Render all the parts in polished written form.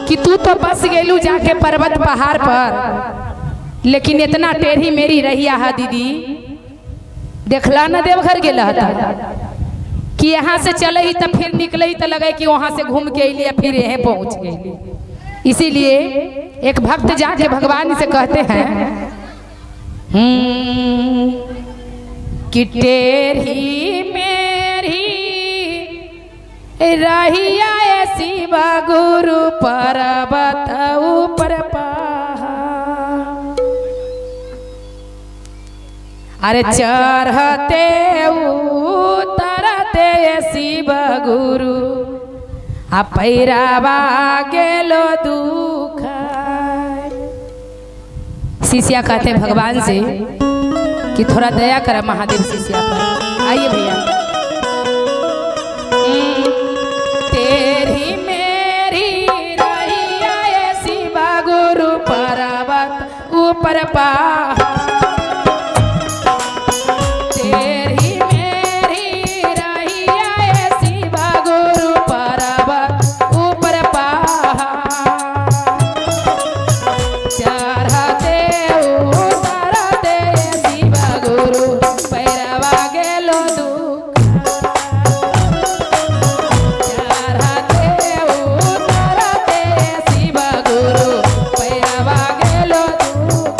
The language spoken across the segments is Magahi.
कि तू तो बस गेलू जाके पर्वत पहाड़ पर, लेकिन इतना टेढ़ी मेरी रहिया है दीदी, देखला ना देवघर गेला था कि यहाँ से चले ही तो फिर निकले ही तो लगे कि वहाँ से घूम के अली फिर यहीं पहुँच गई। इसीलिए एक भक्त जाके भगवान से कहते हैं कि टेढ़ी मेरी रहिया शिवा गुरु पर्वत ऊपर पहाड़, अरे चढ़ते उतरते शिव गुरु आ पैरावा गेलो दुख। शिष्या कहते हैं भगवान से कि थोड़ा दया कर महादेव शिष्या पर। आइए भैया। तेरी मेरी रहिया शिवा गुरु पर्वत ऊपर पहाड़, तेरी मेरी रहिया शिवा गुरु पर्वत ऊपर पहाड़, चढ़ते उतरते शिवा गुरु पैरवा गेलो दुख, चढ़ते उतरते शिवा गुरु पैरवा गेलो दुख,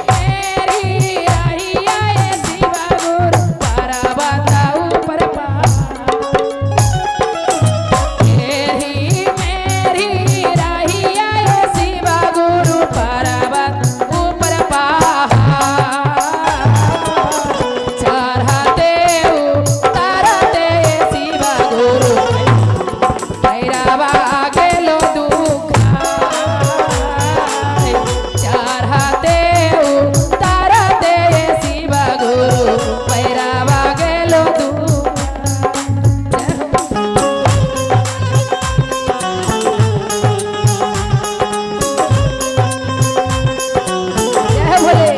तेरी मेरी रहिया शिवा गुरु पर्वत ऊपर पहाड़, तेरी मेरी रहिया शिवा गुरु पर्वत ऊपर पहाड़, चढ़ते उतरते शिवा गुरु पैरवा गेलो दुख, चढ़ते उतरते शिवा गुरु पैरवा गेलो दुख। जय भोले।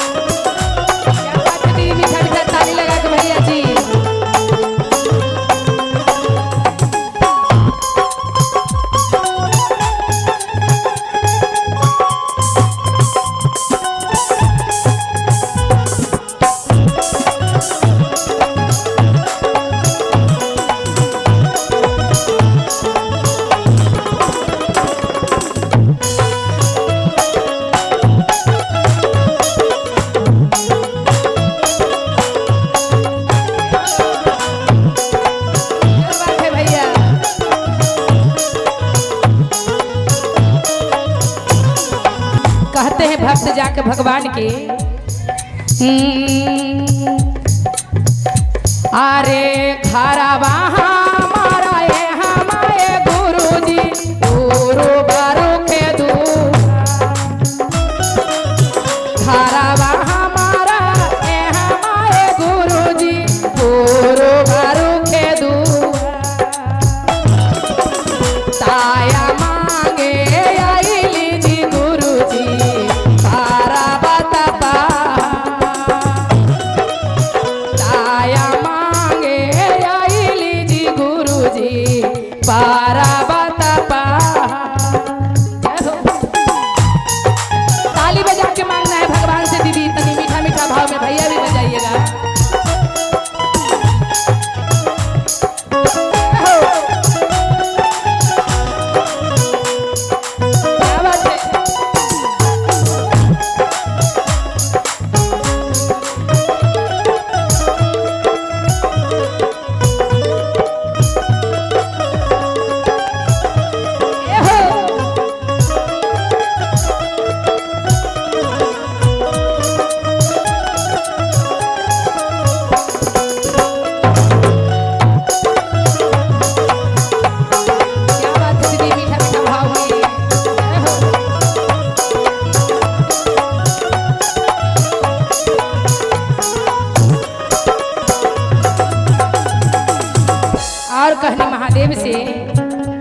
क्या बात है दीदी, मीठा मीठा ताली लगा के भैया जी। क्या बात है भैया। कहते हैं भक्त जाके भगवान के, अरे खरवा हमारा ये हमारे गुरुजी गुरु बारू के दू, खरवा हमारा ये हमारे गुरुजी गुरु बारू के दू, ताया मांगे आईली जी गुरुजी पार्वत पहाड़, ताया मांगे आईली जी गुरुजी पार्वत पहाड़। जय हो। ताली बजा के मांगना है भगवान से दीदी, इतनी मीठा मीठा भाव में भैया भी बजाइएगा। जय हो। क्या बात है।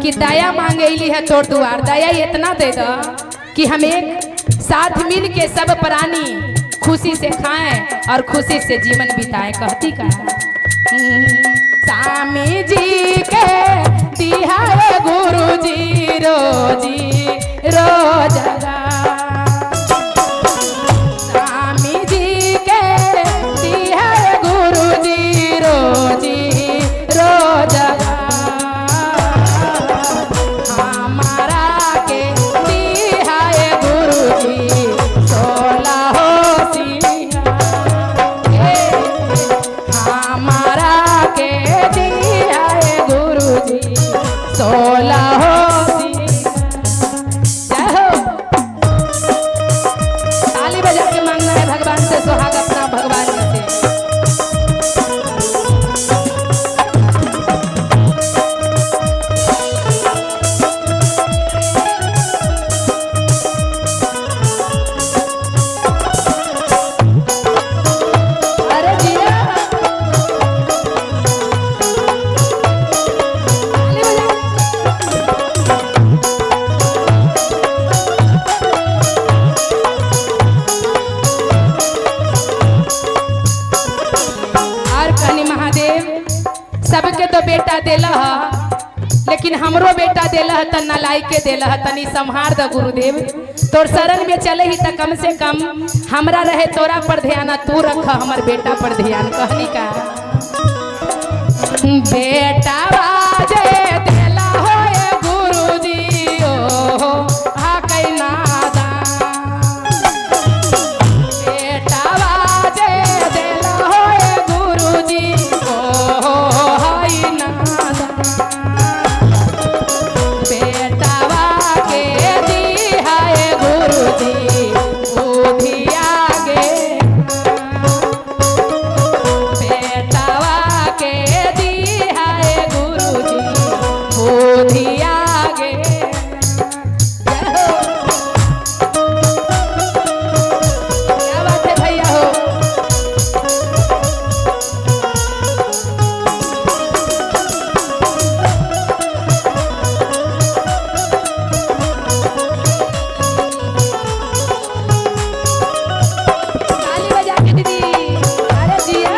कि दया मांगेली है तोर दुआर, दया इतना दे दो कि हम एक साथ मिल के सब प्राणी खुशी से खाएं और खुशी से जीवन बिताएं। कहती का स्वामी जी के दिहाए गुरु जी रोजी रोजगार, स्वामी जी के दिहाए गुरु जी रोजी रोजगार, हमारा के दिहाए गुरु जी सोलह हो हमारा के दिहाए गुरु जी सोलह हो। जय हो, ताली बजा के मांगना है भगवान से सुहाग अपना भगवान जी से। अरे जिया ताली बजा। और कहनी महादेव सबके तो बेटा देला ह, लेकिन हमरो बेटा देला ह त नलाई के देला ह, तनी संहार द गुरुदेव। तोर शरण में चले ही त कम से कम हमरा रहे तोरा पर ध्यान, तू रख हमर बेटा पर ध्यान। कहनी का बेटा बाजे देला हो गुरुजी ओ हा कैना बेटा बाजे देला हो गुरुजी ओ हाय नादा, बेटावा के दिहाए गुरुजी बुधिया गे, बेटावा के दिहाए गुरुजी बुधिया गे। जय हो, क्या बात है भैया हो। ताली बजा के दीदी, अरे जिया।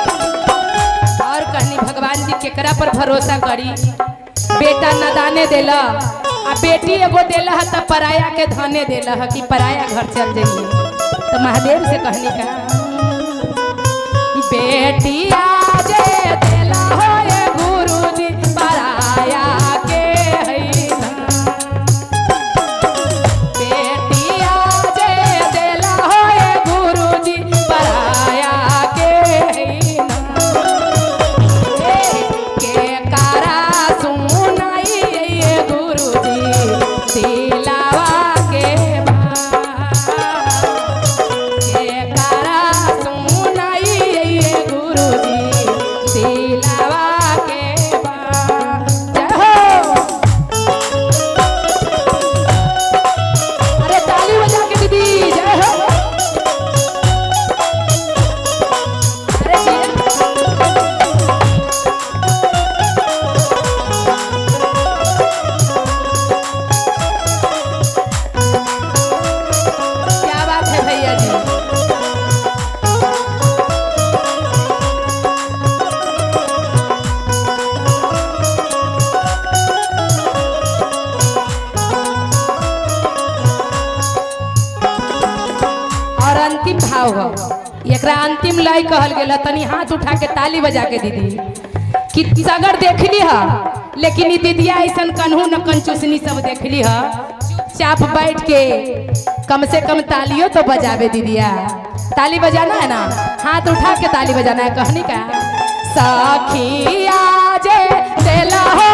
और कहनी भगवान जी केकरा पर भरोसा करी, बेटा नदाने देला आ बेटी एगो देला है त पराया के धने देला है कि पराया घर चल जाइए। तो महादेव से कहनी का बेटी आजे देला हो गुरुजी पराया के है ना, बेटी आजे देला हो गुरुजी पराया के है ना, के कारा सुनाई गुरुजी दिलावा के बा, के कारा सुनाई गुरुजी दिलावा के बा। जय हो, अरे ताली बजा के दीदी, जय हो। अरे जिया। क्या बात है भैया जी। और अंतिम भाव हो, एकरा अंतिम लय कहल गेल ह, तनी हाथ उठा के ताली बजा के दीदी कि सगर देखली ह, लेकिन ई दीदिया ऐसन कन्हू न कंचुसनी सब देखली ह, चुपचाप बैठ के कम से कम तालियों तो बजावे दीदिया। ताली बजाना है ना, हाथ उठा के ताली बजाना है। कहनी का सखिया जे देला हो